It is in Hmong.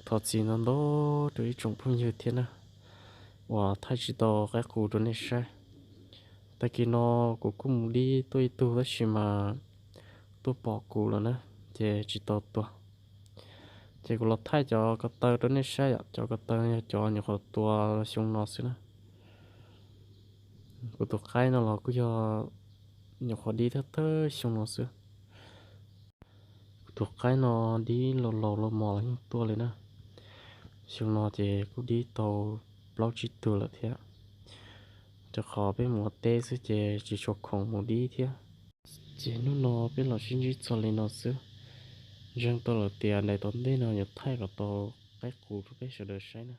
Thov txim ntau ntau rau ib tsoom phooj ywg thiab na, uas thaij tsis tau qaib qus rau nej saib. Tag kis no kuv kuj mus dib tuaj ib tug tab sis mas tuaj pom kuv lawm na, ces tsis tau tua. Ces kuv los thaij cov ko taw rau nej saib yom, cov ko taw yog cov nyuam qhuav tua xyoo no xwb na. Kuv tus qaib no los kuj yog nyuam qhuav dib thawj thawj xyoo no xwb. Kuv tus qaib no dib laus laus los mos los yeej tuaj li na. Xyoo no ces kuj dib tau plaub tsib tug lawm thiab. Rau qhov peb mus ua teb xwb ces tsis tshua khoom mus dib thiab. Ces hnub no peb los sib ntsib txog li no xwb. Ntseeg tau lawm tias daim tom ntej no yuav thaij kom tau qaib qus rau peb sawv daws saib na.